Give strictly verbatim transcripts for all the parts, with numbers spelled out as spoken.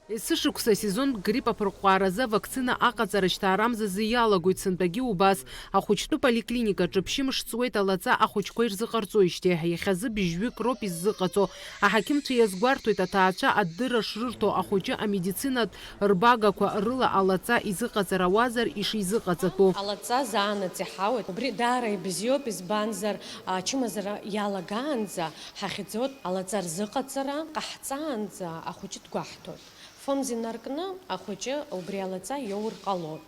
Есышықәса асезонтә грипп аԥырҟәҟәааразы авакцина аҟаҵара шьҭаарамзазы иалагоит, сынтәагьы убас. Ахәыҷтәы поликлиникаҿы ԥшьымш ҵуеит алаҵа ахәыҷқәа ирзыҟарҵоижьҭеи, иахьазы быжьҩык роуп иззыҟаҵо. Аҳақьымцәа иазгәарҭоит, аҭаацәа адырра шрырҭо, ахәыҷы амедицинатә рбагақәа рыла алаҵа изыҟаҵара ауазар ишизыҟаҵатәу. Алаҵа заанаҵ иҳауеит. Убри даара ибзиоуп, избанзар, ачымазара иалагаанӡа ҳахьӡоит алаҵа рзыҟаҵара, ҟаҳҵаанӡа ахәыҷы дгәаҳҭоит. Фымз инаркны ахәыҷы убри алаҵа иоур ҟалоит.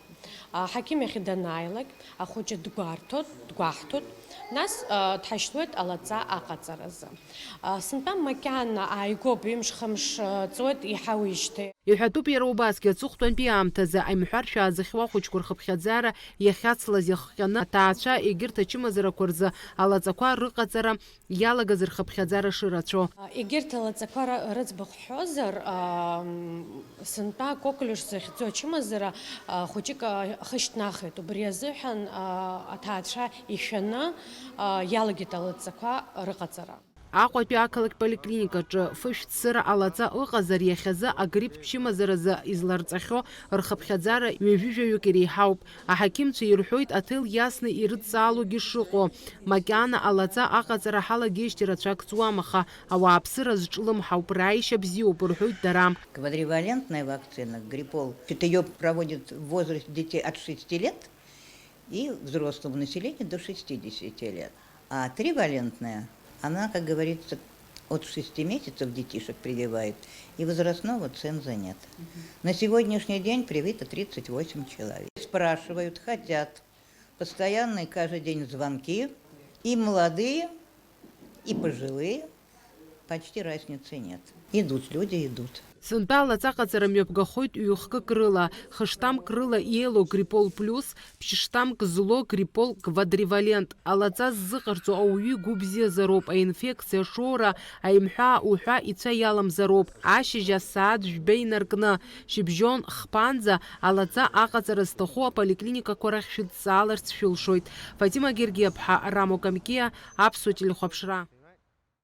Аҳақьым иахь данааилак, ахәыҷы дгәарҭоит, дгәаҳҭоит, нас, а, дҳашьҭуеит алаҵа аҟаҵаразы. А, сынтәа макьана ааигәоуп, ҩымш-хымш, а, ҵуеит иҳауижьҭеи. Иҳәатәуп иара убасгьы, аҵыхәтәантәи аамҭазы аимҳәаршәа аазыхьуа ахәыҷқәа рхыԥхьаӡара иахьацлаз иахҟьаны, аҭаацәа егьырҭ ачымазарақәа рзы алаҵақәа рыҟаҵара иалагаз рхыԥхьаӡара шырацәоу. Егьырҭ алаҵақәа ра-, рыӡбахә ҳҳәозар, ам, сынтәа Коклюш захьӡу ачымазара, а, хәыҷык, а, ахы шьҭнахит. Убри азыҳәан, а, аҭаацәа ишәаны, а, иалагеит алаҵақәа рыҟаҵара. Аҟәатәи ақалақь поликлиникаҿы фышә ццыра алаҵа ыҟазар, иахьазы агрипптә чымазаразы изларҵахьоу рхыԥхьаӡара ҩажәи жәаҩык иреиҳауп. Аҳақьымцәа ирҳәоит аҭел иасны ирыдҵаалогьы шыҟоу. Макьана алаҵа аҟаҵара ҳалагеижьҭеи рацәак ҵуам, аха ауааԥсыра зҿлымҳауп, рааишьа бзиоуп, рҳәоит дара. Квадривалентная вакцина, Гриппол, это её проводят в возрасте детей от шести лет и взрослого населения до шестидесяти лет. А тривалентная, она, как говорится, от шести месяцев детишек прививают, и возрастного ценза нет. На сегодняшний день привито тридцать восемь человек. Спрашивают, хотят. Постоянные каждый день звонки, и молодые, и пожилые, почти разницы нет. Идут, люди идут. Сынтәа алаҵа аҟаҵара мҩаԥгахоит ҩ-хкык рыла, хы-штаммк рыла иеилоу Гриппол плюс, ԥшь-штаммк злоу Гриппол квадривалент. Алаҵа ззыҟарҵо ауаҩы игәы бзиазароуп, аинфекциа шоура, аимҳәа уҳәа ицәа иаламзароуп. Ашьыжь асааҭ жәба инаркны, шьыбжьон хԥанӡа алаҵа аҟаҵара зҭаху аполиклиникақәа рахь шәыдҵааларц шәылшоит. Фатима Гергиаԥҳа, Рамо Камкиа, Аԥсуа телехәаԥшра.